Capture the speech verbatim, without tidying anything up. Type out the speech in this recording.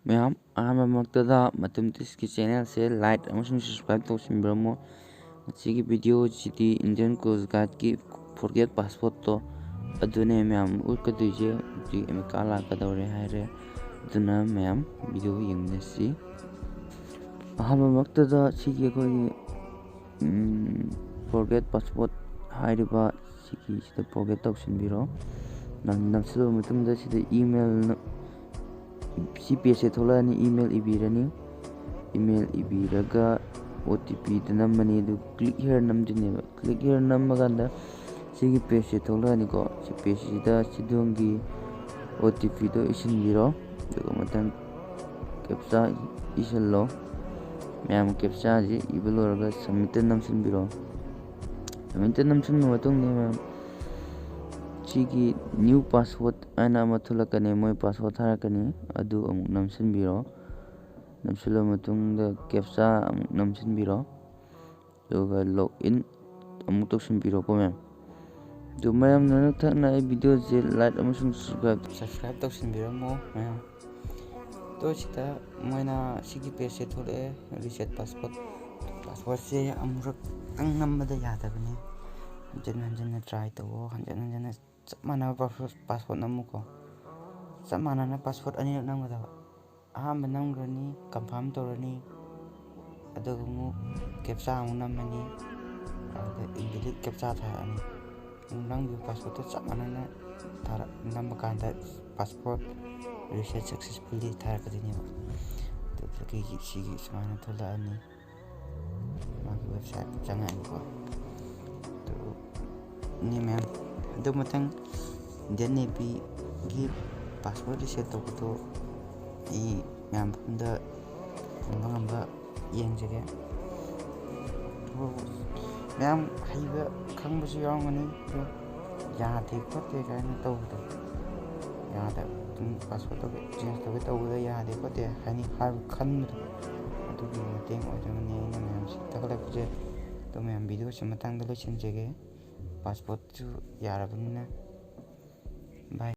ꯃꯌꯥꯝ, ꯑꯍꯥꯟꯕꯃꯛꯇꯗ ꯃꯇꯨꯝ ꯇꯤꯁꯀꯤ ꯆꯦꯅꯦꯜꯁꯦ ꯂꯥꯏꯛ ꯑꯃꯁꯨꯡ ꯁꯕꯁꯀ꯭ꯔꯥꯏꯕ ꯇꯧꯁꯤꯟꯕꯤꯔꯝꯃꯣ꯫ ꯉꯁꯤꯒꯤ ꯚꯤꯗꯤꯑꯣꯁꯤꯗꯤ ꯏꯟꯗꯤꯌꯟ ꯀꯣꯁ ꯒꯥꯔꯗꯀꯤ ꯐꯣꯔꯒꯦꯠ ꯄꯥꯁꯋꯥꯔꯗꯇꯣ ꯑꯗꯨꯅꯦ ꯃꯌꯥꯝ ꯎꯠꯀꯗꯣꯏꯁꯦ꯫ ꯍꯧꯖꯤꯛ ꯑꯦꯃꯤꯀꯥ ꯂꯥꯛꯀꯗꯧꯔꯦ ꯍꯥꯏꯔꯦ꯫ ꯑꯗꯨꯅ ꯃꯌꯥꯝ ꯚꯤꯗꯤꯑꯣ ꯌꯦꯡꯃꯤꯟꯅꯁꯤ꯫ ꯑꯍꯥꯟꯕꯃꯛꯇꯗ ꯁꯤꯒꯤ ꯑꯩꯈꯣꯏꯒꯤ ꯐꯣꯔꯒꯦꯠ ꯄꯥꯁꯋꯥꯔꯗ ꯍꯥꯏꯔꯤꯕ ꯁꯤꯒꯤꯁꯤꯗ ꯐꯣꯔꯒꯦꯠ ꯇꯧꯁꯤꯟꯕꯤꯔꯣ꯫ ꯅꯝ-, ꯅꯝꯁꯤꯜꯂꯕ ꯃꯇꯨꯡꯗ ꯁꯤꯗ ꯏꯃꯦꯜ, ꯁꯤ ꯄꯦꯖꯁꯦ ꯊꯣꯛꯂꯛꯑꯅꯤ꯫ ꯏꯃꯦꯜ ꯏꯕꯤꯔꯅꯤ꯫ ꯏꯃꯦꯜ ꯏꯕꯤꯔꯒ ꯑꯣ ꯇꯤ ꯄꯤꯗ ꯅꯝꯃꯅꯤ꯫ ꯑꯗꯨ ꯀ꯭ꯂꯤꯛ ꯍꯤꯌꯔ ꯅꯝꯗꯣꯏꯅꯦꯕ꯫ ꯀ꯭ꯂꯤꯛ ꯍꯤꯌꯔ ꯅꯝꯃꯀꯥꯟꯗ ꯁꯤꯒꯤ ꯄꯦꯖꯁꯦ ꯊꯣꯛꯂꯛꯑꯅꯤꯀꯣ꯫ ꯁꯤ ꯄꯦꯖꯁꯤꯗ ꯁꯤꯗꯣꯝꯒꯤ ꯑꯣ ꯇꯤ ꯄꯤꯗꯣ ꯏꯁꯤꯟꯕꯤꯔꯣ꯫ ꯑꯗꯨꯒ ꯃꯊꯪ ꯀꯦꯞꯆꯥ ꯏꯁꯤꯜꯂꯣ꯫ ꯃꯌꯥꯝ ꯀꯦꯞꯆꯥꯁꯤ ꯏꯕ ꯂꯣꯏꯔꯒ ꯁꯕꯃꯤꯠꯇ ꯅꯝꯁꯤꯟꯕꯤꯔꯣ꯫ ꯁꯕꯃꯤꯠꯇ ꯅꯝꯁꯤꯟꯕ ꯃꯇꯨꯡꯗ ꯃꯌꯥꯝ ꯁꯤꯒꯤ ꯅ꯭ꯌꯨ ꯄꯥꯁꯋꯥꯔꯗ ꯍꯥꯏꯅ ꯑꯃ ꯊꯣꯛꯂꯛꯀꯅꯤ꯫ ꯃꯣꯏ ꯄꯥꯁꯋꯥꯔꯗ ꯊꯥꯔꯛꯀꯅꯤ꯫ ꯑꯗꯨ ꯑꯃꯨꯛ ꯅꯝꯁꯤꯟꯕꯤꯔꯣ꯫ ꯅꯝꯁꯤꯜꯂꯕ ꯃꯇꯨꯡꯗ ꯀꯦꯞꯆꯥ ꯑꯃꯨꯛ ꯅꯝꯁꯤꯟꯕꯤꯔꯣ꯫ ꯑꯗꯨꯒ ꯂꯣꯒ ꯏꯟ ꯑꯃꯨꯛ ꯇꯧꯁꯤꯟꯕꯤꯔꯣꯀꯣ ꯃꯌꯥꯝ꯫ ꯑꯗꯨ ꯃꯌꯥꯝꯅ ꯅꯛꯊꯛꯅ ꯑꯩ ꯚꯤꯗꯤꯑꯣꯁꯦ ꯂꯥꯏꯛ ꯑꯃꯁꯨꯡ ꯁꯕꯁꯀ꯭ꯔꯥꯏꯕ, ꯁꯕꯁꯀ꯭ꯔꯥꯏꯕ ꯇꯧꯁꯤꯟꯕꯤꯔꯝꯃꯣ ꯃꯌꯥꯝ꯫ ꯑꯗꯣ ꯁꯤꯗ ꯃꯣꯏꯅ ꯁꯤꯒꯤ ꯄꯦꯖꯁꯦ ꯊꯣꯛꯂꯛꯑꯦ, ꯔꯤꯁꯦꯠ ꯄꯥꯁꯋꯥꯔꯗ꯫ ꯄꯥꯁꯋꯥꯔꯗꯁꯦ ꯑꯃꯨꯔꯛꯇꯪ ꯅꯝꯕꯗ ꯌꯥꯗꯕꯅꯦ꯫ ꯍꯟꯖꯤꯟ ꯍꯟꯖꯤꯟꯅ ꯇ꯭ꯔꯥꯏ ꯇꯧꯋꯣ꯫ ꯍꯟꯖꯤꯟ ꯍꯟꯖꯤꯟꯅ ꯆꯞ ꯃꯥꯟꯅꯕ ꯄꯥꯁꯋꯥꯔꯗ, ꯄꯥꯁꯋꯥꯔꯗ ꯅꯝꯃꯨꯀꯣ꯫ ꯆꯞ ꯃꯥꯟꯅꯅ ꯄꯥꯁꯋꯥꯔꯗ ꯑꯅꯤꯔꯛ ꯅꯝꯒꯗꯕ꯫ ꯑꯍꯥꯟꯕ ꯅꯝꯈ꯭ꯔꯅꯤ, ꯀꯟꯐꯥꯔꯝ ꯇꯧꯔꯅꯤ, ꯑꯗꯨꯒ ꯑꯃꯨꯛ ꯀꯦꯞꯆꯥ ꯑꯃꯨꯛ ꯅꯝꯃꯅꯤ, ꯑꯗꯨꯗ ꯏꯟꯚꯦꯂꯤꯠ ꯀꯦꯞꯆꯥ ꯊꯥꯔꯛꯑꯅꯤ꯫ ꯑꯃꯨꯛ ꯅꯪꯒꯤ ꯄꯥꯁꯋꯥꯔꯗꯇꯣ ꯆꯞ ꯃꯥꯟꯅꯅ ꯊꯥꯔꯛ-, ꯅꯝꯕ ꯀꯥꯟꯗ ꯄꯥꯁꯋꯥꯔꯗ ꯔꯤꯁꯦꯠ ꯁꯛꯁꯦꯁꯐꯨꯜꯂꯤ ꯊꯥꯔꯛꯀꯗꯣꯏꯅꯦꯕ꯫ ꯑꯗꯨꯗꯒꯤ ꯁꯤꯒꯤ ꯁꯨꯃꯥꯏꯅ ꯊꯣꯛꯂꯛꯑꯅꯤ꯫ ꯃꯥꯒꯤ ꯋꯦꯕꯁꯥꯏꯠ ꯆꯪꯉꯛꯑꯅꯤꯀꯣ꯫ ꯑꯗꯨꯅꯤ ꯃꯌꯥꯝ꯫ ꯑꯗꯨ ꯃꯊꯪ ꯏꯟꯗꯤꯌꯟ ꯅꯦꯚꯤꯒꯤ ꯄꯥꯁꯋꯥꯔꯗ ꯔꯤꯁꯦꯠ ꯇꯧꯕꯗꯣ ꯑꯩ ꯃꯌꯥꯝ ꯃꯐꯝꯗ ꯉꯝꯕ ꯉꯝꯕ ꯌꯦꯡꯖꯒꯦ꯫ ꯑꯗꯨꯕꯨ ꯃꯌꯥꯝ ꯍꯩꯕ ꯈꯪꯕꯁꯨ ꯌꯥꯎꯔꯝꯒꯅꯤ꯫ ꯑꯗꯣ ꯌꯥꯗꯦ ꯈꯣꯠꯇꯦ ꯀꯥꯏꯅ ꯇꯧꯕꯗꯣ, ꯌꯥꯗꯕ, ꯑꯗꯨꯝ ꯄꯥꯁꯋꯥꯔꯗ ꯆꯦꯟꯖ ꯇꯧꯒꯦ ꯇꯧꯕꯗ ꯌꯥꯗꯦ ꯈꯣꯠꯇꯦ ꯍꯥꯏꯅꯤ ꯍꯥꯏꯕ ꯈꯟꯕꯗꯣ, ꯑꯗꯨꯒꯤ ꯃꯇꯦꯡ ꯑꯣꯏꯖꯒꯅꯤ ꯑꯩꯅ ꯃꯌꯥꯝꯁꯤ ꯊꯥꯒꯠꯂꯛꯄꯁꯦ꯫ ꯑꯗꯣ ꯃꯌꯥꯝ ꯚꯤꯗꯤꯑꯣꯁꯦ ꯃꯇꯥꯡꯗ ꯂꯣꯏꯁꯤꯟꯖꯒꯦ꯫ ꯄꯥꯁꯋꯥꯔꯗꯁꯨ ꯌꯥꯔꯕꯅꯤꯅ꯫ ꯕꯥꯏ꯫